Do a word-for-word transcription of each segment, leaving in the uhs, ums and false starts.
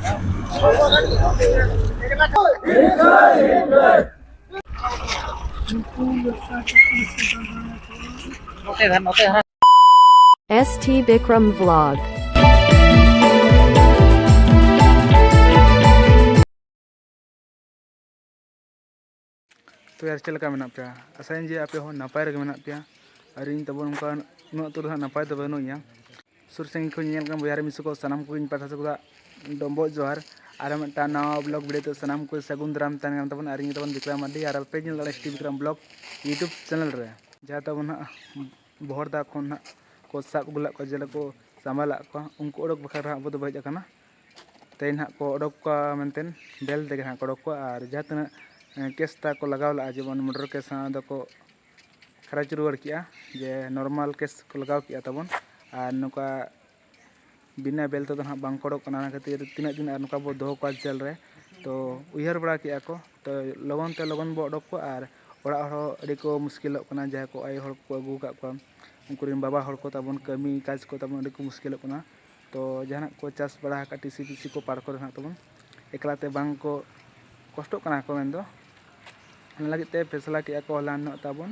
S T Bikram Vlog. ᱛᱚ ᱭᱟᱨ, ᱪᱮᱫ ᱞᱮᱠᱟ ᱢᱮᱱᱟᱜ ᱯᱮᱭᱟ? ᱟᱥᱟᱭᱟᱹᱧ ᱡᱮ ᱟᱯᱮ ᱦᱚᱸ ᱱᱟᱯᱟᱭ ᱨᱮᱜᱮ ᱢᱮᱱᱟᱜ ᱯᱮᱭᱟ᱾ ᱟᱨ ᱤᱧ ᱛᱟᱵᱚᱱ ᱚᱱᱠᱟ ᱩᱱᱟᱹᱜ ᱩᱛᱟᱹᱨ ᱫᱚ ᱦᱟᱸᱜ ᱱᱟᱯᱟᱭ ᱫᱚ ᱵᱟᱹᱱᱩᱜ ᱤᱧᱟ᱾ ᱥᱩᱨ ᱥᱟᱺᱜᱤᱧ ᱠᱷᱚᱱ ᱧᱮᱞ ᱠᱟᱱ ᱵᱚᱭᱦᱟ ᱨᱮ ᱢᱤᱥ ᱠᱚ ᱥᱟᱱᱟᱢ ᱠᱚᱜᱮᱧ ᱯᱟᱦᱴᱟ ᱥᱮᱫ ᱠᱷᱚᱱᱟᱜ ᱰᱚᱢᱵᱚᱜ ᱡᱚᱦᱟᱨ᱾ ᱟᱨ ᱢᱤᱫᱴᱟᱝ ᱱᱟᱣᱟ ᱵᱞᱚᱜ ᱵᱷᱤᱰᱤᱭᱳ ᱛᱮ ᱥᱟᱱᱟᱢ ᱠᱚ ᱥᱟᱹᱜᱩᱱ ᱫᱟᱨᱟᱢ ᱛᱟᱦᱮᱱ ᱠᱟᱱ ᱛᱟᱵᱚᱱᱟ᱾ ᱟᱨ ᱤᱧ ᱛᱟᱵᱚᱱ ᱵᱤᱠᱨᱚᱢ ᱢᱟᱨᱰᱤ, ᱟᱨ ᱟᱯᱮ ᱧᱮᱞ ᱫᱟᱲᱮᱭᱟᱜᱼᱟ S T Bikram blog YouTube channel ᱨᱮ, ᱡᱟᱦᱟᱸ ᱛᱟᱵᱚᱱ ᱦᱟᱸᱜ ᱵᱚᱦᱚᱲᱫᱟ ᱠᱷᱚᱱ ᱦᱟᱸᱜ ᱠᱚ ᱥᱟᱵ ᱟᱹᱜᱩ ᱞᱮᱫ ᱠᱚᱣᱟ, ᱡᱮᱞᱮ ᱠᱚ ᱥᱟᱢᱵᱟ ᱞᱮᱫ ᱠᱚᱣᱟ, ᱩᱱᱠᱩ ᱚᱰᱚᱠ ᱵᱟᱠᱷᱨᱟ ᱦᱟᱸᱜ ᱟᱵᱚ ᱫᱚᱵᱚ ᱦᱮᱡ ᱟᱠᱟᱱᱟ᱾ ᱛᱮᱦᱮᱧ ᱦᱟᱸᱜ ᱠᱚ ᱚᱰᱚᱠ ᱠᱚᱣᱟ ᱢᱮᱱᱛᱮ, ᱵᱮᱞ ᱛᱮᱜᱮ ᱦᱟᱸᱜ ᱠᱚ ᱚᱰᱚᱠ ᱠᱚᱣᱟ᱾ ᱟᱨ ᱡᱟᱦᱟᱸ ᱛᱤᱱᱟᱹᱜ, ᱮᱸ, ᱠᱮᱥ ᱛᱟᱠᱚ ᱞᱟᱜᱟᱣ ᱞᱟᱜᱼᱟ, ᱡᱮᱢᱚᱱ ᱢᱚᱨᱰᱟᱨ ᱠᱮᱥ ᱦᱟᱸᱜ ᱫᱚᱠᱚ ᱠᱷᱟᱨᱚᱪ ᱨᱩᱣᱟᱹᱲ ᱠᱮᱜᱼᱟ, ᱡᱮ ᱱᱚᱨᱢᱟᱞ ᱠᱮᱥ ᱠᱚ ᱞᱟᱜᱟᱣ ᱠᱮᱜᱼᱟ ᱛᱟᱵᱚᱱ, ᱟᱨ ᱱᱚᱝᱠᱟ ᱵᱤᱱᱟᱹ ᱵᱮᱞ ᱛᱮᱫᱚ ᱦᱟᱸᱜ ᱵᱟᱝ ᱠᱚ ᱚᱰᱚᱠ ᱠᱟᱱᱟ᱾ ᱚᱱᱟ ᱠᱷᱟᱹᱛᱤᱨ ᱛᱤᱱᱟᱹᱜ ᱫᱤᱱ ᱟᱨ ᱱᱚᱝᱠᱟ ᱵᱚ ᱫᱚᱦᱚ ᱠᱚᱣᱟ ᱡᱮᱞ ᱨᱮ? ᱛᱚ ᱩᱭᱦᱟᱹᱨ ᱵᱟᱲᱟ ᱠᱮᱜᱼᱟ ᱠᱚ, ᱛᱚ ᱞᱚᱜᱚᱱ ᱛᱮ ᱞᱚᱜᱚᱱ ᱵᱚ ᱚᱰᱚᱠ ᱠᱚᱣᱟ᱾ ᱟᱨ ᱚᱲᱟᱜ ᱦᱚᱲ ᱦᱚᱸ ᱟᱹᱰᱤ ᱠᱚ ᱢᱩᱥᱠᱤᱞᱚᱜ ᱠᱟᱱᱟ, ᱡᱟᱦᱟᱸᱭ ᱠᱚ ᱟᱭᱳ ᱦᱚᱲ ᱠᱚ ᱟᱹᱜᱩ ᱟᱠᱟᱫ ᱠᱚᱣᱟ, ᱩᱱᱠᱩ ᱨᱮᱱ ᱵᱟᱵᱟ ᱦᱚᱲ ᱠᱚ ᱛᱟᱵᱚᱱ ᱠᱟᱹᱢᱤ ᱠᱟᱡᱽ ᱠᱚ ᱛᱟᱵᱚᱱ ᱟᱹᱰᱤ ᱠᱚ ᱢᱩᱥᱠᱤᱞᱚᱜ ᱠᱟᱱᱟ᱾ ᱛᱚ ᱡᱟᱦᱟᱱᱟᱜ ᱠᱚ ᱪᱟᱥ ᱵᱟᱲᱟ ᱟᱠᱟᱫ ᱴᱤᱥᱤ ᱯᱤᱥᱤ ᱠᱚ ᱯᱟᱲ ᱠᱚᱨᱮ ᱦᱟᱸᱜ ᱛᱟᱵᱚᱱ ᱮᱠᱞᱟ ᱛᱮ ᱵᱟᱝ ᱠᱚ ᱠᱚᱥᱴᱚᱜ ᱠᱟᱱᱟ ᱠᱚ ᱢᱮᱱᱫᱚ, ᱚᱱᱟ ᱞᱟᱹᱜᱤᱫ ᱛᱮ ᱯᱷᱮᱥᱞᱟ ᱠᱮᱜᱼᱟ ᱠᱚ ᱦᱚᱞᱟ ᱱᱚᱜ ᱛᱟᱵᱚᱱ,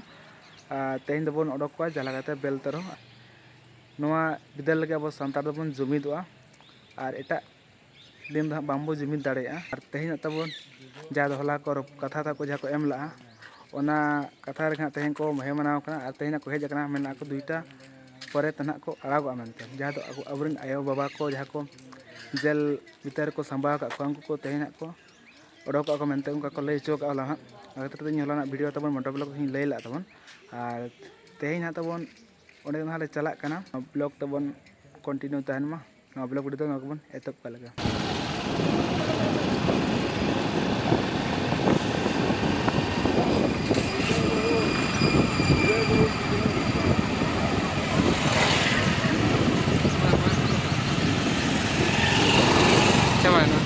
ᱟᱨ ᱛᱮᱦᱮᱧ ᱫᱚᱵᱚᱱ ᱚᱰᱚᱠ ᱠᱚᱣᱟ ᱡᱟᱦᱟᱸ ᱞᱮᱠᱟᱛᱮ ᱵᱮᱞ ᱛᱮ ᱨᱮᱦᱚᱸ᱾ ᱱᱚᱣᱟ ᱵᱤᱫᱟᱹᱞ ᱞᱟᱹᱜᱤᱫ ᱟᱵᱚ ᱥᱟᱱᱛᱟᱲ ᱫᱚᱵᱚᱱ ᱡᱩᱢᱤᱫᱚᱜᱼᱟ, ᱟᱨ ᱮᱴᱟᱜ ᱫᱤᱱ ᱫᱚ ᱦᱟᱸᱜ ᱵᱟᱝᱵᱚ ᱡᱩᱢᱤᱫ ᱫᱟᱲᱮᱭᱟᱜᱼᱟ᱾ ᱟᱨ ᱛᱮᱦᱮᱧ ᱱᱚᱜ ᱛᱟᱵᱚᱱ ᱡᱟᱦᱟᱸ ᱫᱚ ᱦᱚᱞᱟ ᱠᱚ ᱨᱚᱯ-, ᱠᱟᱛᱷᱟ ᱛᱟᱠᱚ ᱡᱟᱦᱟᱸ ᱠᱚ ᱮᱢ ᱞᱟᱜᱼᱟ, ᱚᱱᱟ ᱠᱟᱛᱷᱟ ᱨᱮᱜᱮ ᱦᱟᱸᱜ ᱛᱮᱦᱮᱧ ᱠᱚ ᱢᱚᱦᱮ ᱢᱟᱱᱟᱣ ᱠᱟᱱᱟ᱾ ᱟᱨ ᱛᱮᱦᱮᱧ ᱦᱟᱸᱜ ᱠᱚ ᱦᱮᱡ ᱟᱠᱟᱱᱟ, ᱢᱮᱱ ᱞᱟᱜᱼᱟ ᱠᱚ ᱫᱩᱭᱴᱟ ᱯᱚᱨᱮ ᱛᱮ ᱱᱟᱦᱟᱜ ᱠᱚ ᱟᱲᱟᱜᱚᱜᱼᱟ ᱢᱮᱱᱛᱮ, ᱡᱟᱦᱟᱸ ᱫᱚ ᱟᱵᱚ, ᱟᱵᱚᱨᱮᱱ ᱟᱭᱳᱼᱵᱟᱵᱟ ᱠᱚ ᱡᱟᱦᱟᱸ ᱠᱚ ᱡᱮᱞ ᱵᱷᱤᱛᱟᱹᱨ ᱨᱮᱠᱚ ᱥᱟᱢᱵᱟᱣ ᱟᱠᱟᱫ ᱠᱚᱣᱟ, ᱩᱱᱠᱩ ᱠᱚ ᱛᱮᱦᱮᱧ ᱦᱟᱸᱜ ᱠᱚ ᱚᱰᱚᱠᱚᱜᱼᱟ ᱠᱚ ᱢᱮᱱᱛᱮ ᱚᱱᱠᱟ ᱠᱚ ᱞᱟᱹᱭ ᱦᱚᱪᱚ ᱠᱟᱜᱼᱟ ᱦᱚᱞᱟ ᱦᱟᱸᱜ᱾ ᱚᱱᱟ ᱠᱷᱟᱹᱛᱤᱨ ᱛᱮ ᱤᱧ ᱦᱚᱞᱟᱱᱟᱜ ᱵᱷᱤᱰᱤᱭᱳ ᱛᱟᱵᱚᱱ ᱢᱚᱴᱚᱨ ᱵᱞᱚᱜ ᱤᱧ ᱞᱟᱹᱭ ᱞᱮᱫ ᱛᱟᱵᱚᱱ᱾ ᱟᱨ ᱛᱮᱦᱮᱧ ᱦᱟᱸᱜ ᱛᱟᱵᱚᱱ ᱚᱸᱰᱮ ᱫᱚ ᱦᱟᱸᱜ ᱞᱮ ᱪᱟᱞᱟᱜ ᱠᱟᱱᱟ᱾ ᱵᱞᱚᱜ ᱛᱟᱵᱚᱱ ᱠᱚᱱᱴᱤᱱᱤᱭᱩ ᱛᱟᱦᱮᱱ ᱢᱟ᱾ ᱱᱚᱣᱟ ᱵᱞᱚᱜ ᱵᱷᱤᱰᱤᱭᱳ ᱫᱚ ᱱᱚᱣᱟ ᱜᱮᱵᱚᱱ ᱮᱛᱚᱦᱚᱵ ᱠᱟᱜ ᱞᱮᱠᱟ᱾ ᱪᱟᱵᱟᱭᱮᱱᱟ᱾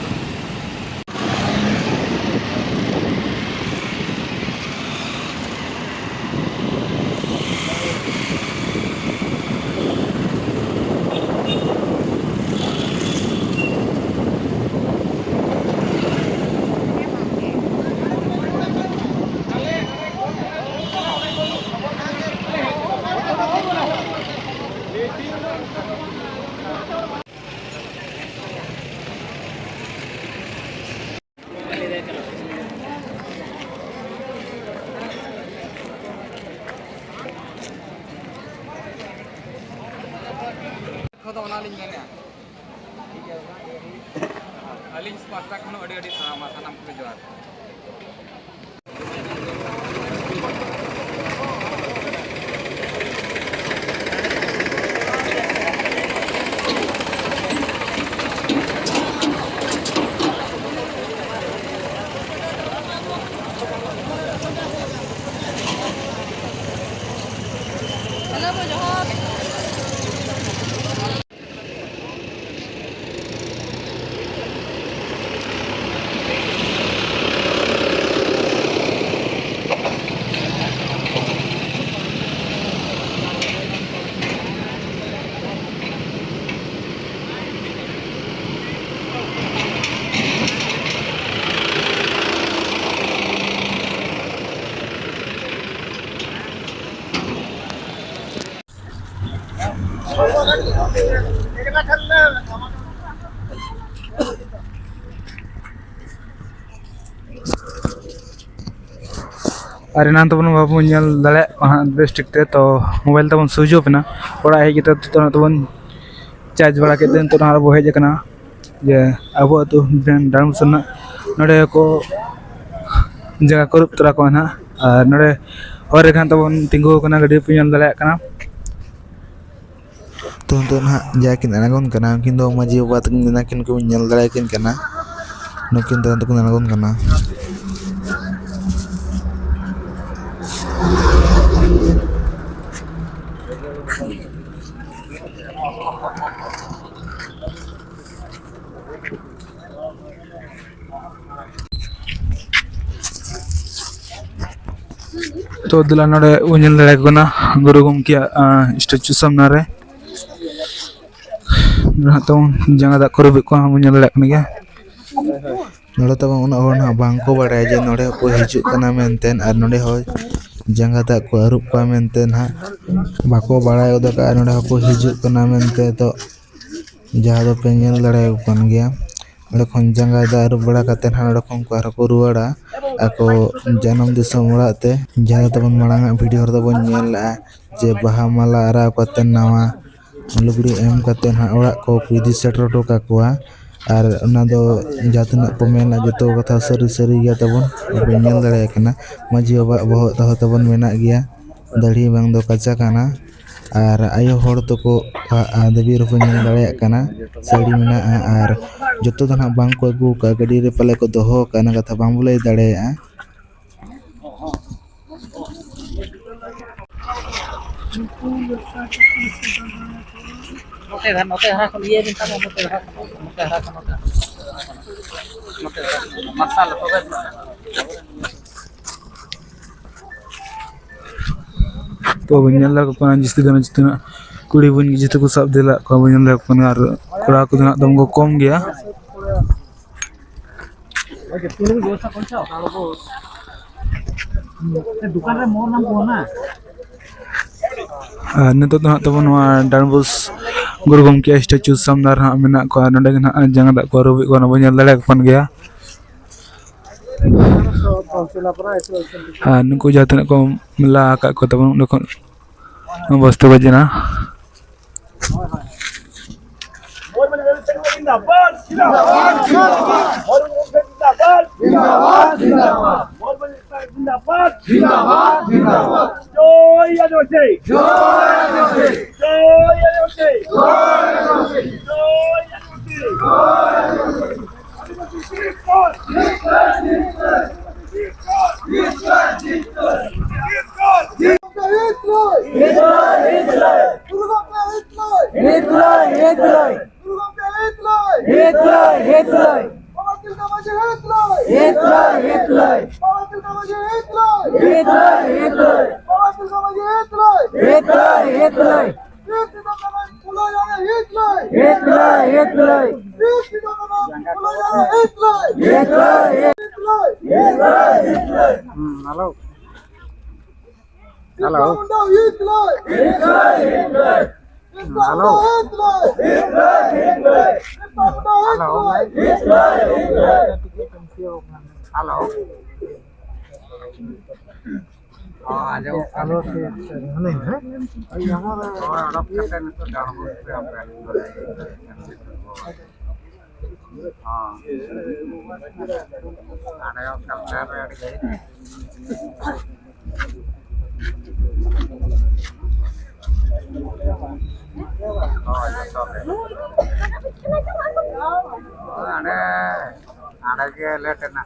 ᱞᱤᱧ ᱢᱮᱱᱮᱫᱼᱟ᱾ ᱟᱹᱞᱤᱧ ᱯᱟᱦᱴᱟ ᱠᱷᱚᱱ ᱦᱚᱸ ᱟᱹᱰᱤ ᱟᱹᱰᱤ ᱥᱟᱨᱦᱟᱣ ᱢᱟ ᱥᱟᱱᱟᱢ ᱠᱚᱜᱮ ᱡᱚᱦᱟᱨ᱾ ᱟᱨ ᱮᱱᱟᱱ ᱛᱟᱵᱚᱱ ᱵᱟᱵᱚᱱ ᱧᱮᱞ ᱫᱟᱲᱮᱭᱟᱜ ᱠᱟᱱᱟ ᱦᱟᱸᱜ ᱵᱮᱥ ᱴᱷᱤᱠ ᱛᱮ, ᱛᱚ ᱢᱳᱵᱟᱭᱤᱞ ᱛᱟᱵᱚᱱ ᱥᱩᱭᱤᱪ ᱚᱯᱷ ᱮᱱᱟ᱾ ᱚᱲᱟᱜ ᱦᱮᱡ ᱠᱟᱛᱮ ᱛᱟᱵᱚᱱ ᱪᱟᱨᱡᱽ ᱵᱟᱲᱟ ᱠᱮᱫ ᱛᱮ ᱱᱤᱛᱚᱜ ᱦᱟᱸᱜ ᱵᱚ ᱦᱮᱡ ᱟᱠᱟᱱᱟ ᱡᱮ ᱟᱵᱚ ᱟᱹᱛᱩ ᱰᱟᱱᱰᱵᱳᱥ ᱨᱮᱱᱟᱜ ᱱᱚᱰᱮ ᱠᱚ ᱡᱟᱭᱜᱟ ᱠᱚ ᱟᱹᱨᱩᱵ ᱛᱚᱨᱟ ᱠᱚᱣᱟ ᱱᱟᱦᱟᱜ᱾ ᱟᱨ ᱱᱚᱰᱮ ᱦᱚᱨ ᱨᱮ ᱦᱟᱸᱜ ᱛᱟᱵᱚᱱ ᱛᱤᱸᱜᱩ ᱟᱠᱟᱱᱟ, ᱜᱟᱹᱰᱤ ᱯᱮ ᱧᱮᱞ ᱫᱟᱲᱮᱭᱟᱜ ᱠᱟᱱᱟ᱾ ᱛᱚ ᱱᱤᱛᱚᱜ ᱱᱟᱦᱟᱜ ᱡᱟ ᱠᱤᱱ ᱟᱬᱜᱚᱱ ᱠᱟᱱᱟ, ᱩᱱᱠᱤᱱ ᱫᱚ ᱢᱟᱹᱡᱷᱤ ᱵᱟᱵᱟ ᱛᱟᱹᱠᱤᱱ ᱱᱟᱠᱤᱱ ᱠᱚ ᱧᱮᱞ ᱫᱟᱲᱮᱭᱟᱠᱤᱱ ᱠᱟᱱᱟ, ᱱᱩᱠᱤᱱ ᱫᱚ ᱱᱤᱛᱚᱜ ᱠᱤᱱ ᱟᱬᱜᱚᱱ ᱠᱟᱱᱟ᱾ ᱛᱚ ᱫᱮᱞᱟ ᱱᱚᱰᱮ ᱵᱚᱱ ᱧᱮᱞ ᱫᱟᱲᱮᱭᱟᱠᱚ ᱠᱟᱱᱟ ᱜᱩᱨᱩ ᱜᱚᱢᱠᱮᱭᱟᱜ ᱥᱴᱮᱪᱩ ᱥᱟᱢᱱᱟ ᱨᱮ᱾ ᱱᱚᱰᱮ ᱦᱟᱸᱜ ᱛᱟᱵᱚᱱ ᱡᱟᱸᱜᱟ ᱫᱟᱜ ᱠᱚ ᱟᱹᱨᱩᱵᱮᱫ ᱠᱚᱣᱟ ᱵᱚᱱ ᱧᱮᱞ ᱫᱟᱲᱮᱭᱟᱜ ᱠᱟᱱ ᱜᱮᱭᱟ᱾ ᱱᱚᱰᱮ ᱛᱟᱵᱚᱱ ᱩᱱᱟᱹᱜ ᱦᱚᱲ ᱱᱟᱦᱟᱜ ᱵᱟᱝ ᱠᱚ ᱵᱟᱲᱟᱭᱟ ᱡᱮ ᱱᱚᱰᱮ ᱦᱚᱸᱠᱚ ᱦᱤᱡᱩᱜ ᱠᱟᱱᱟ ᱢᱮᱱᱛᱮ, ᱟᱨ ᱱᱚᱰᱮ ᱦᱚᱸ ᱡᱟᱸᱜᱟ ᱫᱟᱜ ᱠᱚ ᱟᱹᱨᱩᱵ ᱠᱚᱣᱟ ᱢᱮᱱᱛᱮ ᱱᱟᱦᱟᱜ ᱵᱟᱠᱚ ᱵᱟᱲᱟᱭ ᱜᱚᱫ ᱠᱟᱜᱼᱟ᱾ ᱱᱚᱰᱮ ᱦᱚᱸᱠᱚ ᱦᱤᱡᱩᱜ ᱠᱟᱱᱟ ᱢᱮᱱᱛᱮ, ᱛᱚ ᱡᱟᱦᱟᱸ ᱫᱚᱯᱮ ᱧᱮᱞ ᱫᱟᱲᱮᱭᱟᱠᱚ ᱠᱟᱱ ᱜᱮᱭᱟ᱾ ᱚᱸᱰᱮ ᱠᱷᱚᱱ ᱡᱟᱸᱜᱟ ᱫᱟᱜ ᱟᱹᱨᱩᱵ ᱵᱟᱲᱟ ᱠᱟᱛᱮ ᱱᱟᱦᱟᱜ ᱱᱚᱰᱮ ᱠᱷᱚᱱ ᱠᱚ ᱟᱨᱦᱚᱸ ᱠᱚ ᱨᱩᱣᱟᱹᱲᱟ ᱟᱠᱚ ᱡᱟᱱᱟᱢ ᱫᱤᱥᱚᱢ ᱚᱲᱟᱜ ᱛᱮ᱾ ᱡᱟᱦᱟᱸ ᱫᱚ ᱛᱟᱵᱚᱱ ᱢᱟᱲᱟᱝ ᱟᱜ ᱵᱷᱤᱰᱤᱭᱳ ᱨᱮᱫᱚ ᱵᱚᱱ ᱧᱮᱞ ᱞᱮᱜᱼᱟ ᱡᱮ ᱵᱟᱦᱟ ᱢᱟᱞᱟ ᱟᱨᱟᱣ ᱠᱟᱛᱮ ᱱᱟᱣᱟ ᱞᱩᱜᱽᱲᱤ ᱮᱢ ᱠᱟᱛᱮ ᱦᱟᱸᱜ ᱚᱲᱟᱜ ᱠᱚ ᱤᱫᱤ ᱥᱮᱴᱮᱨ ᱦᱚᱴᱚ ᱠᱟᱠᱚᱣᱟ᱾ ᱟᱨ ᱚᱱᱟ ᱫᱚ ᱡᱟᱦᱟᱸ ᱛᱤᱱᱟᱹᱜ ᱠᱚ ᱢᱮᱱᱟ, ᱡᱚᱛᱚ ᱠᱟᱛᱷᱟ ᱥᱟᱹᱨᱤ ᱥᱟᱹᱨᱤ ᱜᱮᱭᱟ ᱛᱟᱵᱚᱱ, ᱵᱚᱱ ᱧᱮᱞ ᱫᱟᱲᱮᱭᱟᱜ ᱠᱟᱱᱟ᱾ ᱢᱟᱹᱡᱷᱤ ᱵᱟᱵᱟᱣᱟᱜ ᱵᱚᱦᱚᱜ ᱛᱟᱦᱚᱸ ᱛᱟᱵᱚᱱ ᱢᱮᱱᱟᱜ ᱜᱮᱭᱟ, ᱫᱟᱹᱲᱦᱤ ᱵᱟᱝ ᱫᱚ ᱠᱟᱪᱟ ᱠᱟᱱᱟ᱾ ᱟᱨ ᱟᱭᱳ ᱦᱚᱲ ᱛᱟᱠᱚ ᱟᱜ ᱫᱟᱹᱵᱤ ᱨᱮᱠᱚ ᱧᱮᱞ ᱫᱟᱲᱮᱭᱟᱜ ᱠᱟᱱᱟ, ᱥᱟᱹᱲᱤ ᱢᱮᱱᱟᱜᱼᱟ᱾ ᱟᱨ ᱡᱚᱛᱚ ᱫᱚ ᱱᱟᱦᱟᱜ ᱵᱟᱝ ᱠᱚ ᱟᱹᱜᱩ ᱟᱠᱟᱫᱼᱟ, ᱜᱟᱹᱰᱤ ᱨᱮ ᱯᱟᱞᱮ ᱠᱚ ᱫᱚᱦᱚ ᱟᱠᱟᱫᱼᱟ, ᱚᱱᱟ ᱠᱟᱛᱷᱟ ᱵᱟᱝ ᱵᱚ ᱞᱟᱹᱭ ᱫᱟᱲᱮᱭᱟᱜᱼᱟ᱾ ᱱᱚᱛᱮ ᱫᱷᱟᱨᱟ, ᱱᱚᱛᱮ ᱫᱷᱟᱨᱟ ᱠᱷᱚᱱ ᱤᱭᱟᱹ ᱵᱤᱱ ᱛᱟᱵᱚᱱ, ᱱᱚᱛᱮ ᱫᱷᱟᱨᱟ ᱠᱷᱚᱱ, ᱱᱚᱛᱮ ᱫᱷᱟᱨᱟ ᱠᱷᱚᱱ, ᱱᱚᱛᱮ ᱫᱷᱟᱨᱟ ᱠᱷᱚᱱ, ᱱᱚᱛᱮ ᱫᱷᱟᱨᱟ ᱠᱷᱚᱱ, ᱢᱟᱨᱥᱟᱞ ᱛᱚᱵᱮ᱾ ᱛᱚ ᱵᱚᱱ ᱧᱮᱞ ᱫᱟᱲᱮᱭᱟᱠᱚ ᱠᱟᱱᱟ, ᱡᱟᱹᱥᱛᱤ ᱫᱚ ᱡᱟᱹᱥᱛᱤ ᱱᱟᱜ ᱠᱩᱲᱤ ᱵᱚᱱ ᱡᱟᱹᱥᱛᱤ ᱠᱚ ᱥᱟᱵ ᱫᱮᱞᱟᱜ ᱠᱚᱣᱟ, ᱵᱚᱱ ᱧᱮᱞ ᱫᱟᱲᱮᱭᱟᱠᱚ ᱠᱟᱱᱟ, ᱟᱨ ᱠᱚᱲᱟ ᱠᱚᱫᱚ ᱱᱟᱜ ᱫᱚᱢᱮ ᱠᱚ ᱠᱚᱢ ᱜᱮᱭᱟ᱾ ᱫᱚᱠᱟᱱ ᱨᱮ ᱢᱳᱨ ᱧᱟᱢ ᱠᱚᱣᱟ ᱱᱟ᱾ ᱟᱨ ᱱᱤᱛᱚᱜ ᱫᱚ ᱦᱟᱸᱜ ᱛᱟᱵᱚᱱ ᱱᱚᱣᱟ ᱰᱟᱸᱰᱵᱳᱥ ᱜᱩᱨᱩ ᱜᱚᱢᱠᱮ ᱥᱴᱮᱪᱩ ᱥᱟᱢᱱᱟ ᱨᱮ ᱦᱟᱸᱜ ᱢᱮᱱᱟᱜ ᱠᱚᱣᱟ᱾ ᱱᱚᱸᱰᱮ ᱜᱮ ᱦᱟᱸᱜ ᱡᱟᱸᱜᱟ ᱫᱟᱜ ᱠᱚ ᱟᱹᱨᱩᱵᱮᱫ ᱠᱚᱣᱟ, ᱚᱱᱟ ᱵᱚᱱ ᱧᱮᱞ ᱫᱟᱲᱮᱭᱟᱠᱚ ᱠᱟᱱ ᱜᱮᱭᱟ᱾ ᱟᱨ ᱱᱩᱠᱩ ᱡᱟᱦᱟᱸ ᱛᱤᱱᱟᱹᱜ ᱠᱚ ᱢᱮᱞᱟ ᱟᱠᱟᱫ ᱠᱚ ᱛᱟᱵᱚᱱ, ᱚᱸᱰᱮ ᱠᱷᱚᱱ ᱵᱚᱥᱛᱤ ᱵᱟᱡᱮᱱᱟ᱾ ᱢᱚᱭᱩᱨᱵᱷᱚᱸᱡᱽ ᱡᱤᱱᱫᱟᱵᱟᱫ, ᱡᱤᱱᱫᱟᱵᱟᱫ, ᱡᱤᱱᱫᱟᱵᱟᱫ। ᱢᱚᱭᱩᱨᱵᱷᱚᱸᱡᱽ ᱡᱤᱱᱫᱟᱵᱟᱫ, ᱡᱤᱱᱫᱟᱵᱟᱫ, ᱡᱤᱱᱫᱟᱵᱟᱫ। ᱡᱤᱱᱫᱟᱵᱟᱫ, ᱡᱤᱱᱫᱟᱵᱟᱫ, ᱡᱤᱱᱫᱟᱵᱟᱫ। জয় আদিবাসী। জয় আদিবাসী। জয় আদিবাসী। জয় আদিবাসী। জয় আদিবাসী। আদিবাসী ধিক্কার। ধিক্কার, ধিক্কার। আদিবাসী ধিক্কার। ধিক্কার, ধিক্কার। ধিক্কার। হিতলয়, হিতলয়। হিতলয়, হিতলয়। দুর্গাকে হিতলয়। হিতলয়, হিতলয়। দুর্গাকে হিতলয়। হিতলয়, হিতলয়। বাবা তিলকা মাঝি হিতলয়। হিতলয়, হিতলয়। বাবা তিলকা মাঝি হিতলয়। হিতলয়, হিতলয়। বাবা তিলকা মাঝি হিতলয়। হিতলয়, হিতলয়। বীর চিত্তরঞ্জন ফুলে জানে হিতলয়। হিতলয়, হিতলয়। বীর চিত্তরঞ্জন ফুলে জানে হিতলয়। হিতলয়, হিতলয়। হিতলয়, হিতলয়। Hmm, hello. Hello. Birsa Munda হিতলয়। হ্যালো। হ্যালো। হ্যালো। ᱦᱚᱸ, ᱟᱸᱡᱚᱢᱚᱜ ᱠᱟᱱᱟ᱾ ᱟᱞᱚ ᱥᱮ, ᱥᱮ, ᱦᱟᱱᱮ, ᱦᱮᱸ? ᱦᱳᱭ, ᱚᱰᱚᱠ ᱠᱟᱛᱮ ᱱᱤᱛᱚᱜ ᱫᱚ ᱟᱬᱜᱚ ᱯᱮ ᱟᱯᱮ᱾ ᱦᱚᱸ᱾ ᱟᱬᱮ ᱚᱠᱟ ᱞᱮᱠᱟ ᱨᱮ ᱟᱹᱰᱤ ᱜᱷᱟᱹᱲᱤᱡ᱾ ᱦᱳᱭ, ᱡᱚᱛᱚ ᱜᱮ᱾ ᱦᱟᱸᱰᱮ, ᱦᱟᱸᱰᱮ ᱜᱮ ᱞᱮᱴ ᱮᱱᱟ᱾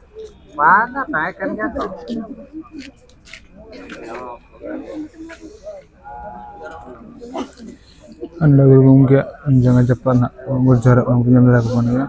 ᱵᱟᱝ, ᱛᱟᱦᱮᱸ ᱠᱟᱱ ᱜᱮᱭᱟ ᱛᱚ᱾ ᱟᱨ ᱱᱚᱰᱮ ᱜᱩᱨᱩ ᱜᱚᱢᱠᱮᱭᱟᱜ ᱡᱟᱸᱜᱟ ᱪᱟᱯᱟᱫ ᱱᱟᱜ ᱵᱚᱱ ᱡᱚᱦᱟᱨᱚᱜ ᱠᱟᱱᱟ, ᱵᱚᱱ ᱧᱮᱞ ᱫᱟᱲᱮᱭᱟᱠᱚ ᱠᱟᱱ ᱜᱮᱭᱟ᱾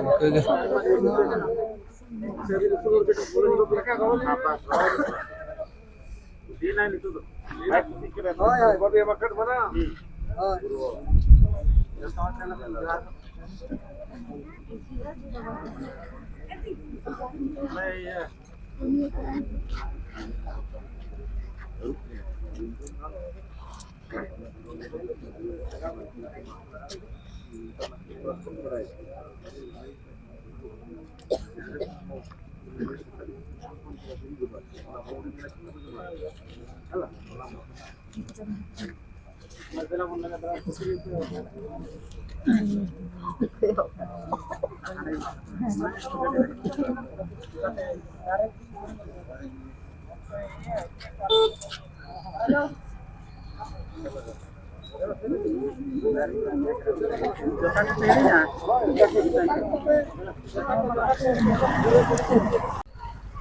ᱤᱱᱠᱟᱹ ᱜᱮ᱾ ᱦᱳᱭ, ᱦᱳᱭ᱾ ᱦᱳᱭ᱾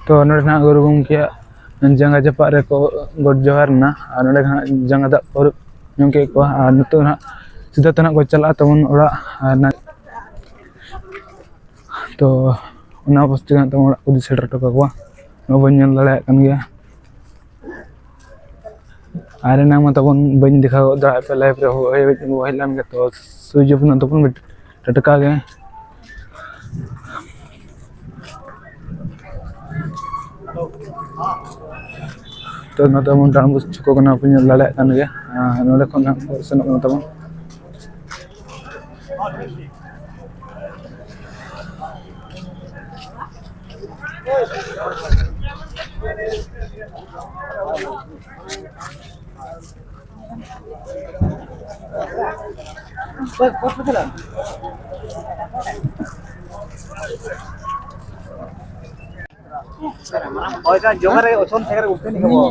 ᱛᱚ ᱱᱚᱰᱮ ᱱᱟᱦᱟᱜ ᱜᱩᱨᱩ ᱜᱚᱢᱠᱮᱭᱟᱜ ᱡᱟᱸᱜᱟ ᱡᱟᱯᱟᱜ ᱨᱮᱠᱚ ᱜᱚᱰ ᱡᱚᱦᱟᱨ ᱮᱱᱟ, ᱟᱨ ᱱᱚᱰᱮ ᱱᱟᱦᱟᱜ ᱡᱟᱸᱜᱟ ᱫᱟᱜ ᱠᱚ ᱟᱹᱨᱩᱵ ᱧᱚᱜ ᱠᱮᱫ ᱠᱚᱣᱟ᱾ ᱟᱨ ᱱᱤᱛᱚᱜ ᱱᱟᱦᱟᱜ ᱥᱤᱫᱷᱟᱹ ᱛᱮ ᱱᱟᱦᱟᱜ ᱠᱚ ᱪᱟᱞᱟᱜᱼᱟ ᱛᱟᱵᱚᱱ ᱚᱲᱟᱜ᱾ ᱟᱨ ᱱᱟ-, ᱛᱚ ᱚᱱᱟ ᱚᱵᱚᱥᱛᱟ ᱱᱟᱦᱟᱜ ᱛᱟᱵᱚᱱ ᱚᱲᱟᱜ ᱠᱚ ᱤᱫᱤ ᱥᱮᱴᱮᱨ ᱦᱚᱴᱚ ᱠᱟᱠᱚᱣᱟ᱾ ᱱᱚᱣᱟ ᱵᱚᱱ ᱧᱮᱞ ᱫᱟᱲᱮᱭᱟᱜ ᱠᱟᱱ ᱜᱮᱭᱟ᱾ ᱟᱨ ᱮᱱᱟᱝ ᱢᱟ ᱛᱟᱵᱚᱱ ᱵᱟᱹᱧ ᱫᱮᱠᱷᱟᱣ ᱜᱚᱫ ᱫᱟᱲᱮᱭᱟᱜ ᱯᱮ ᱞᱟᱭᱤᱵᱷ ᱨᱮ, ᱦᱳᱭ, ᱦᱳᱭ, ᱦᱳᱭ ᱞᱮᱱ ᱜᱮ, ᱛᱚ ᱥᱩᱭᱤᱪ ᱚᱯᱷ ᱮᱱᱟ ᱛᱟᱵᱚᱱ ᱴᱟᱴᱠᱟ ᱜᱮ᱾ ᱛᱚ ᱱᱚᱛᱮ ᱵᱚᱱ ᱰᱟᱱ ᱵᱩᱡᱽ ᱪᱚᱠᱚ ᱠᱟᱱᱟ, ᱯᱮ ᱧᱮᱞ ᱫᱟᱲᱮᱭᱟᱜ ᱠᱟᱱ ᱜᱮᱭᱟ᱾ ᱟᱨ ᱱᱚᱸᱰᱮ ᱠᱷᱚᱱ ᱦᱟᱸᱜ ᱥᱮᱱᱚᱜ ᱠᱟᱱᱟ ᱛᱟᱵᱚᱱ᱾ ᱦᱳᱭ, ᱡᱚᱜᱟ ᱨᱮ ᱚᱪᱚᱞ ᱡᱟᱭᱜᱟ ᱨᱮ ᱩᱞᱴᱟᱹ ᱱᱤᱠᱷᱟᱹ ᱵᱚ᱾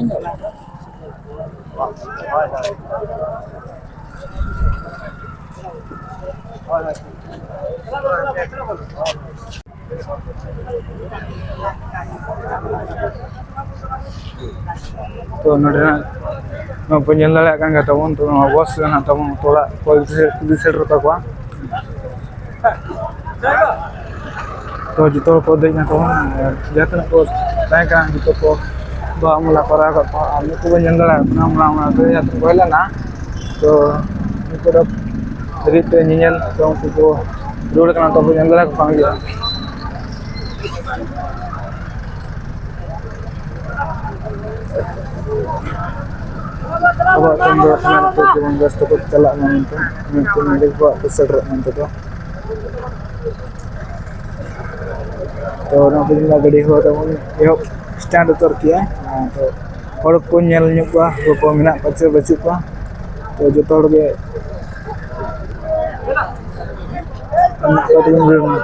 ᱦᱳᱭ, ᱦᱳᱭ᱾ ᱦᱳᱭ, ᱦᱳᱭ᱾ ᱛᱚ ᱱᱚᱰᱮ ᱱᱟᱜ ᱱᱚᱣᱟ ᱯᱮ ᱧᱮᱞ ᱫᱟᱲᱮᱭᱟᱜ ᱠᱟᱱ ᱜᱮᱭᱟ ᱛᱟᱵᱚᱱ, ᱛᱚ ᱱᱚᱣᱟ ᱵᱚᱥ ᱨᱮ ᱱᱟᱜ ᱛᱟᱵᱚᱱ ᱚᱲᱟᱜ ᱠᱚ ᱤᱫᱤ ᱥᱮᱴᱮᱨ ᱛᱟᱠᱚᱣᱟ᱾ ᱛᱚ ᱡᱚᱛᱚ ᱦᱚᱲ ᱠᱚ ᱫᱮᱡ ᱮᱱᱟ ᱛᱟᱵᱚᱱ, ᱟᱨ ᱡᱟᱦᱟᱸ ᱛᱤᱱᱟᱹᱜ ᱠᱚ ᱛᱟᱦᱮᱸ ᱠᱟᱱᱟ ᱡᱚᱛᱚ ᱠᱚ ᱵᱟᱦᱟ ᱢᱟᱞᱟ ᱠᱚ ᱟᱨᱟᱣ ᱟᱠᱟᱫ ᱠᱚᱣᱟ᱾ ᱟᱨ ᱱᱩᱠᱩ ᱵᱚᱱ ᱧᱮᱞ ᱫᱟᱲᱮᱭᱟᱜ ᱠᱟᱱᱟ, ᱚᱱᱟ ᱚᱱᱟ ᱫᱚ ᱡᱟᱦᱟᱸ ᱛᱤᱱᱟᱹᱜ ᱠᱚ ᱦᱮᱡ ᱞᱮᱱᱟ, ᱛᱚ ᱱᱩᱠᱩ ᱫᱚ ᱞᱟᱹᱜᱤᱫ ᱛᱮ ᱧᱮᱧᱮᱞ, ᱛᱚ ᱩᱱᱠᱩ ᱠᱚ ᱨᱩᱣᱟᱹᱲ ᱠᱟᱱᱟ, ᱛᱚ ᱧᱮᱞ ᱫᱟᱲᱮ ᱠᱚ ᱠᱟᱱ ᱜᱮᱭᱟ᱾ ᱟᱵᱚᱣᱟᱜ ᱴᱷᱮᱱ ᱫᱚ ᱚᱱᱟ ᱠᱚ ᱡᱮᱢᱚᱱ ᱵᱮᱥ ᱛᱮᱠᱚ ᱪᱟᱞᱟᱜ ᱢᱟ ᱢᱮᱱᱛᱮ, ᱢᱮᱱᱛᱮ ᱱᱚᱰᱮ ᱠᱚ ᱥᱮᱴᱮᱨᱚᱜ ᱢᱮᱱᱛᱮ ᱫᱚ᱾ ᱛᱚ ᱚᱱᱟ ᱠᱚ ᱡᱮᱢᱚᱱ ᱜᱟᱹᱰᱤ ᱦᱚᱸ ᱛᱟᱵᱚᱱ ᱮᱦᱚᱵ ᱥᱴᱟᱱᱰ ᱩᱛᱟᱹᱨ ᱠᱮᱜᱼᱟ᱾ ᱛᱚ ᱦᱚᱲ ᱠᱚ ᱧᱮᱞ ᱧᱚᱜ ᱠᱚᱣᱟ, ᱚᱠᱚᱭ ᱠᱚ ᱢᱮᱱᱟᱜ ᱠᱚᱣᱟ ᱪᱮ ᱵᱟᱹᱪᱩᱜ ᱠᱚᱣᱟ᱾ ᱛᱚ ᱡᱚᱛᱚ ᱦᱚᱲ ᱜᱮ ᱢᱮᱱᱟᱜ ᱠᱚᱣᱟ ᱛᱟᱵᱚᱱ ᱵᱷᱤᱲ ᱢᱟ᱾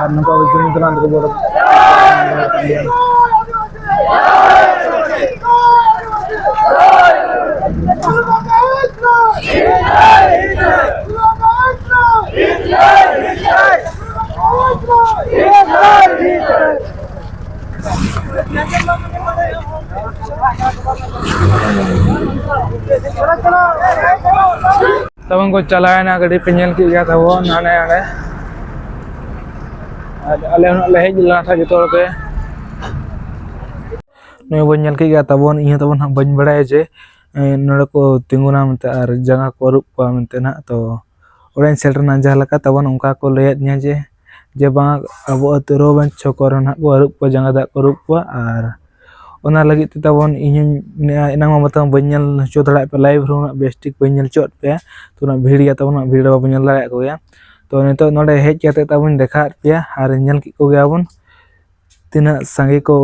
ᱟᱨ ᱱᱚᱝᱠᱟ ᱡᱩᱢᱤᱫ ᱠᱟᱱᱟ ᱠᱚ ᱵᱚᱲᱚ᱾ ᱛᱟᱵᱚᱱ ᱠᱚ ᱪᱟᱞᱟᱣᱮᱱᱟ, ᱜᱟᱹᱰᱤ ᱯᱮ ᱧᱮᱞ ᱠᱮᱫ ᱜᱮᱭᱟ ᱛᱟᱵᱚᱱ ᱦᱟᱸᱰᱮ ᱱᱟᱰᱮ᱾ ᱟᱨ ᱟᱞᱮ ᱦᱚᱸ ᱞᱮ ᱦᱮᱡ ᱞᱮᱱᱟ ᱛᱟᱦᱮᱸᱫ ᱡᱚᱛᱚ ᱦᱚᱲ ᱜᱮ᱾ ᱱᱩᱭ ᱵᱚᱱ ᱧᱮᱞ ᱠᱮᱫ ᱜᱮᱭᱟ ᱛᱟᱵᱚᱱ, ᱤᱧ ᱦᱚᱸ ᱛᱟᱵᱚᱱ ᱦᱟᱸᱜ ᱵᱟᱹᱧ ᱵᱟᱲᱟᱭᱟ ᱡᱮ, ᱮ, ᱱᱚᱰᱮ ᱠᱚ ᱛᱤᱸᱜᱩᱱᱟ ᱢᱮᱱᱛᱮ ᱟᱨ ᱡᱟᱸᱜᱟ ᱠᱚ ᱟᱹᱨᱩᱵ ᱠᱚᱣᱟ ᱢᱮᱱᱛᱮ ᱱᱟᱦᱟᱜ᱾ ᱛᱚ ᱚᱸᱰᱮᱧ ᱥᱮᱴᱮᱨ ᱮᱱᱟ, ᱡᱟᱦᱟᱸ ᱞᱮᱠᱟ ᱛᱟᱵᱚᱱ ᱚᱱᱠᱟ ᱠᱚ ᱞᱟᱹᱭᱟᱫᱤᱧᱟ ᱡᱮ, ᱡᱮ ᱵᱟᱝ, ᱟᱵᱚ ᱟᱹᱛᱩ ᱨᱮᱦᱚᱸ ᱵᱟᱝ ᱪᱷᱚᱠ ᱠᱚᱨᱮ ᱱᱟᱦᱟᱜ ᱠᱚ ᱟᱹᱨᱩᱵ ᱠᱚᱣᱟ, ᱡᱟᱸᱜᱟ ᱫᱟᱜ ᱠᱚ ᱟᱹᱨᱩᱵ ᱠᱚᱣᱟ᱾ ᱟᱨ ᱚᱱᱟ ᱞᱟᱹᱜᱤᱫ ᱛᱮ ᱛᱟᱵᱚᱱ ᱤᱧ ᱦᱚᱸᱧ ᱢᱮᱱᱮᱫᱼᱟ, ᱮᱱᱟᱝ ᱢᱟ ᱢᱟᱛᱚ ᱵᱟᱹᱧ ᱧᱮᱞ ᱦᱚᱪᱚ ᱫᱟᱲᱮᱭᱟᱜ ᱯᱮᱭᱟ, ᱞᱟᱭᱤᱵᱷ ᱨᱮᱦᱚᱸ ᱩᱱᱟᱹᱜ ᱵᱮᱥ ᱴᱷᱤᱠ ᱵᱟᱹᱧ ᱧᱮᱞ ᱦᱚᱪᱚᱣᱟᱫ ᱯᱮᱭᱟ, ᱛᱚ ᱩᱱᱟᱹᱜ ᱵᱷᱤᱲ ᱜᱮᱭᱟ ᱛᱟᱵᱚᱱ, ᱩᱱᱟᱹᱜ ᱵᱷᱤᱲ ᱨᱮ ᱵᱟᱵᱚᱱ ᱧᱮᱞ ᱫᱟᱲᱮᱭᱟᱜ ᱠᱚᱜᱮᱭᱟ᱾ ᱛᱚ ᱱᱤᱛᱚᱜ ᱱᱚᱰᱮ ᱦᱮᱡ ᱠᱟᱛᱮ ᱛᱟᱵᱚᱱ ᱫᱮᱠᱷᱟᱣᱟᱫ ᱯᱮᱭᱟ ᱟᱨ ᱧᱮᱞ ᱠᱮᱫ ᱠᱚᱜᱮᱭᱟᱵᱚᱱ ᱛᱤᱱᱟᱹᱜ ᱥᱟᱸᱜᱮ ᱠᱚ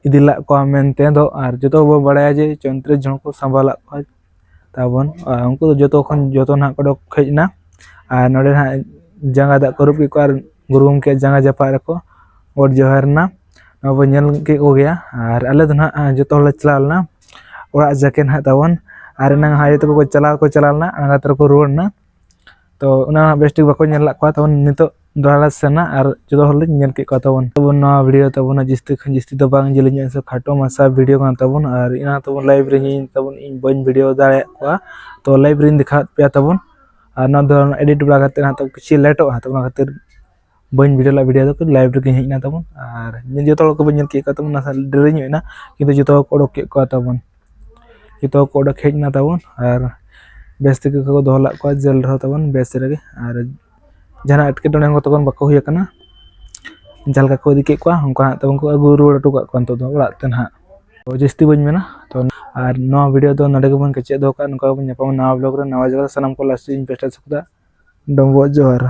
ᱤᱫᱤ ᱞᱟᱜ ᱠᱚᱣᱟ ᱢᱮᱱᱛᱮ ᱫᱚ᱾ ᱟᱨ ᱡᱚᱛᱚ ᱵᱚ ᱵᱟᱲᱟᱭᱟ ᱡᱮ ᱪᱚᱱᱛᱨᱤᱥ ᱡᱚᱱ ᱠᱚ ᱥᱟᱸᱵᱟᱣ ᱞᱟᱜ ᱠᱚᱣᱟ ᱛᱟᱵᱚᱱ᱾ ᱟᱨ ᱩᱱᱠᱩ ᱫᱚ ᱡᱚᱛᱚ ᱠᱷᱚᱱ, ᱡᱚᱛᱚ ᱱᱟᱦᱟᱜ ᱠᱚ ᱚᱰᱚᱠ ᱦᱮᱡ ᱮᱱᱟ᱾ ᱟᱨ ᱱᱚᱰᱮ ᱱᱟᱦᱟᱜ ᱡᱟᱸᱜᱟ ᱫᱟᱜ ᱠᱚ ᱟᱹᱨᱩᱵ ᱠᱮᱫ ᱠᱚᱣᱟ ᱟᱨ ᱜᱩᱨᱩ ᱜᱚᱢᱠᱮᱭᱟᱜ ᱡᱟᱸᱜᱟ ᱡᱟᱯᱟᱜ ᱨᱮᱠᱚ ᱜᱚᱰ ᱡᱚᱦᱟᱨ ᱮᱱᱟ᱾ ᱱᱚᱣᱟ ᱵᱚᱱ ᱧᱮᱞ ᱠᱮᱫ ᱠᱚᱜᱮᱭᱟ᱾ ᱟᱨ ᱟᱞᱮ ᱫᱚ ᱱᱟᱦᱟᱜ ᱡᱚᱛᱚ ᱦᱚᱲᱞᱮ ᱪᱟᱞᱟᱣ ᱞᱮᱱᱟ ᱚᱲᱟᱜ ᱡᱟᱠᱮ ᱱᱟᱦᱟᱜ ᱛᱟᱵᱚᱱ᱾ ᱟᱨ ᱮᱱᱟᱝ ᱦᱟᱸᱜ ᱡᱚᱛᱚ ᱠᱚᱠᱚ ᱪᱟᱞᱟᱣ ᱠᱚ ᱪᱟᱞᱟᱣ ᱞᱮᱱᱟ, ᱟᱬᱜᱟᱛ ᱨᱮᱠᱚ ᱨᱩᱣᱟᱹᱲ ᱮᱱᱟ᱾ ᱛᱚ ᱚᱱᱟ ᱵᱮᱥ ᱴᱷᱤᱠ ᱵᱟᱠᱚ ᱧᱮᱞ ᱞᱟᱜ ᱠᱚᱣᱟ ᱛᱟᱵᱚᱱ᱾ ᱱᱤᱛᱚᱜ ᱫᱚᱦᱲᱟ ᱞᱮ ᱥᱮᱱᱟ ᱟᱨ ᱡᱚᱛᱚ ᱦᱚᱲ ᱞᱤᱧ ᱧᱮᱞ ᱠᱮᱫ ᱠᱚᱣᱟ ᱛᱟᱵᱚᱱ᱾ ᱛᱟᱵᱚᱱ ᱱᱚᱣᱟ ᱵᱷᱤᱰᱤᱭᱳ ᱛᱟᱵᱚᱱ ᱡᱟᱹᱥᱛᱤ ᱠᱷᱚᱱ ᱡᱟᱹᱥᱛᱤ ᱫᱚ ᱵᱟᱝ ᱡᱮᱞᱮᱧᱚᱜᱼᱟ, ᱥᱮ ᱠᱷᱟᱴᱚ ᱢᱟᱪᱷᱟ ᱵᱷᱤᱰᱤᱭᱳ ᱠᱟᱱᱟ ᱛᱟᱵᱚᱱ᱾ ᱟᱨ ᱚᱱᱟ ᱛᱟᱵᱚᱱ ᱞᱟᱭᱤᱵᱷ ᱨᱮ ᱤᱧ ᱛᱟᱵᱚᱱ ᱤᱧ ᱵᱟᱹᱧ ᱵᱷᱤᱰᱤᱭᱳ ᱫᱟᱲᱮᱭᱟᱜ ᱠᱚᱣᱟ, ᱛᱚ ᱞᱟᱭᱤᱵᱷ ᱨᱤᱧ ᱫᱮᱠᱷᱟᱣᱟᱫ ᱯᱮᱭᱟ ᱛᱟᱵᱚᱱ᱾ ᱟᱨ ᱱᱚᱣᱟ ᱫᱚ ᱮᱰᱤᱴ ᱵᱟᱲᱟ ᱠᱟᱛᱮ ᱦᱟᱸᱜ ᱛᱚ ᱠᱤᱪᱷᱩ ᱞᱮᱴᱚᱜᱼᱟ, ᱛᱚ ᱚᱱᱟ ᱠᱷᱟᱹᱛᱤᱨ ᱵᱟᱹᱧ ᱵᱷᱤᱰᱤᱭᱳ ᱞᱮᱫ ᱵᱷᱤᱰᱤᱭᱳ ᱫᱚ ᱞᱟᱭᱤᱵᱷ ᱨᱮᱜᱮᱧ ᱦᱮᱡ ᱮᱱᱟ ᱛᱟᱵᱚᱱ᱾ ᱟᱨ ᱡᱚᱛᱚ ᱦᱚᱲ ᱠᱚᱵᱚᱱ ᱧᱮᱞ ᱠᱮᱫ ᱠᱚᱣᱟ ᱛᱟᱵᱚᱱ, ᱱᱟᱥᱮ ᱰᱮᱨᱤ ᱧᱚᱜ ᱮᱱᱟ, ᱠᱤᱱᱛᱩ ᱡᱚᱛᱚ ᱦᱚᱲ ᱠᱚ ᱚᱰᱚᱠ ᱠᱮᱫ ᱠᱚᱣᱟ ᱛᱟᱵᱚᱱ᱾ ᱡᱚᱛᱚ ᱦᱚᱲ ᱠᱚ ᱚᱰᱚᱠ ᱦᱮᱡ ᱮᱱᱟ ᱛᱟᱵᱚᱱ ᱟᱨ ᱵᱮᱥ ᱛᱮᱜᱮ ᱠᱚ ᱫᱚᱦᱚ ᱞᱮᱫ ᱠᱚᱣᱟ ᱡᱮᱞ ᱨᱮᱦᱚᱸ ᱛᱟᱵᱚᱱ ᱵᱮᱥ ᱨᱮᱜᱮ᱾ ᱟᱨ ᱡᱟᱦᱟᱱᱟᱜ ᱮᱴᱠᱮᱴᱚᱬᱮ ᱦᱚᱸ ᱛᱟᱵᱚᱱ ᱵᱟᱠᱚ ᱦᱩᱭ ᱟᱠᱟᱱᱟ᱾ ᱡᱟᱦᱟᱸ ᱞᱮᱠᱟ ᱠᱚ ᱤᱫᱤ ᱠᱮᱫ ᱠᱚᱣᱟ ᱚᱱᱠᱟ ᱦᱟᱸᱜ ᱛᱟᱵᱚᱱ ᱠᱚ ᱟᱹᱜᱩ ᱨᱩᱣᱟᱹᱲ ᱦᱚᱴᱚ ᱠᱟᱜ ᱠᱚᱣᱟ ᱱᱤᱛᱚᱜ ᱫᱚ ᱚᱲᱟᱜ ᱛᱮ ᱱᱟᱦᱟᱜ᱾ ᱛᱚ ᱡᱟᱹᱥᱛᱤ ᱵᱟᱹᱧ ᱢᱮᱱᱟ, ᱛᱚ ᱟᱨ ᱱᱚᱣᱟ ᱵᱷᱤᱰᱤᱭᱳ ᱫᱚ ᱱᱚᱰᱮ ᱜᱮᱵᱚᱱ ᱠᱮᱪᱮᱫ ᱫᱚᱦᱚ ᱠᱟᱜᱼᱟ᱾ ᱱᱚᱝᱠᱟ ᱜᱮᱵᱚᱱ ᱧᱟᱯᱟᱢᱟ ᱱᱟᱣᱟ ᱵᱞᱚᱜ ᱨᱮ, ᱱᱟᱣᱟ ᱡᱟᱭᱜᱟ ᱨᱮ᱾ ᱥᱟᱱᱟᱢ ᱠᱚ ᱞᱟᱥᱴ ᱤᱧ ᱯᱮᱥᱴᱟ ᱥᱩᱠᱫᱟ ᱰᱚᱢᱵᱚᱜ ᱡᱚᱦᱟᱨ᱾